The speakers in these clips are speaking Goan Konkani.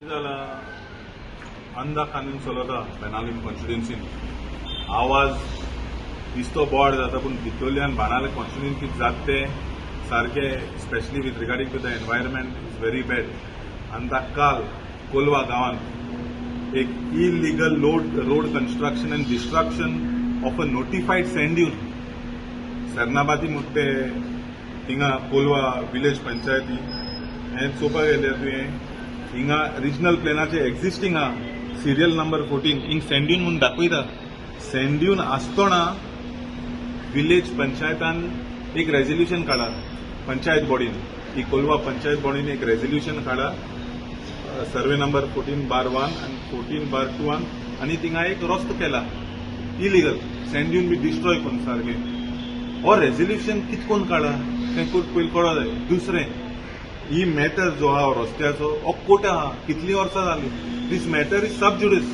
जाला, अंधा कानून चलता बेनावलीम कॉन्स्टिट्युन्सीन. आवाज दिस्तो बोवाळ जाता, पूण भितरल्यान बाणावले कॉन्स्टिट्युन्सीन कितें जाता तें सारकें, specially with regarding to the environment, is very bad. आनी काल कोलवा गांवांत एक illegal road construction and destruction of a notified sand dune, सरनाबादी म्हणटा ते थिंगा कोलवा विलेज पंचायती. हें चोवपाक गेल्यार तुवें हिंगा रिजनल प्लॅनाचे एक्झिस्टींग आहा, सिरियल नंबर 14. हिंग सँड्यून म्हणून दाखयता. सँड्यून आसतना विलेज पंचायतान एक रेजोल्युशन काडा, पंचायत बॉडीन, ही कोलवा पंचायत बॉडीन एक रेजोल्युशन काडा, सर्वे नंबर 14/1 आनी 14/2 आनी थिंगा एक रस्तो केला इलिगल, सँड्यून बी डिस्ट्रॉय करून सारकें. हो रेजोल्युशन कित कोन्न काडा तें पयलीं कळो जाय. दुसरें, ही मॅटर जो आहा रस्त्याचो, हो कोर्टा आहा कितलीं वर्सां जालीं. This matter is sub judice.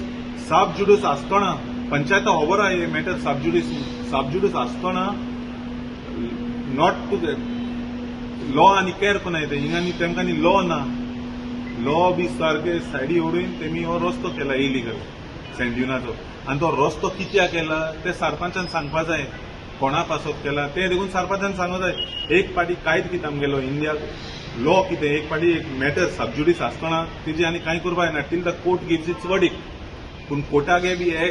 Sub judice आसतना पंचायता खबर आहा हे मॅटर सब जुडीस. सब जुडीस आसतना not to law आनी केर कोनाय ते. हिंगा न्ही तेमकां न्ही लॉ ना, लॉ बी सारके सायडी उडोवन तेमी हो रस्तो केला इलिगल सँड्युनाचो. आनी तो रस्तो कित्याक केला ते सरपंचान सांगपा जाय. कोणा पासत केला तें देखून सरपंचान सांगू जाय. एक पाटी कांयच कितें आमगेलो इंडिया लॉ कितें, एक पाटी एक मॅटर सबजुडीस आसतना तेजी आनी कांय करपा जायना till the court gives its verdict. पूण कोर्टागे बी हे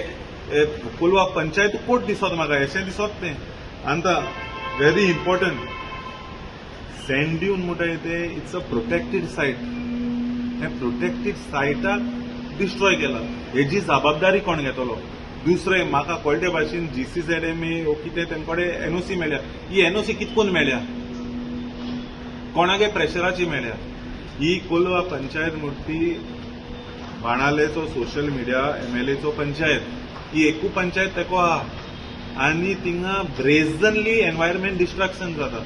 कोलवा पंचायत कोर्ट दिसत म्हाका, अशें दिसत तें. आनी व्हेरी इम्पॉर्टंट, सँड्यून म्हणटा ते it's a protected site. हे प्रोटेक्टेड सायटाक डिस्ट्रॉय केला, हेजी जबाबदारी कोण घेतलो? दुसरें, म्हाका कळटे भाशेन जीसीझेडएमए ओ कितें तेमचे कडेन एनओसी मेळ्ळ्या. ही एनओसी कित कोन्न मेळ्ळ्या? कोणागे प्रेशराची मेळ्ळ्या? ही कोलवा पंचायत म्हणटी बाणालेचो सोशल मिडिया एमएलएचो पंचायत. ही एकू पंचायत तेको आहा आनी थिंगा ब्रेझनली एनवायरमेंट डिस्ट्रक्शन जाता.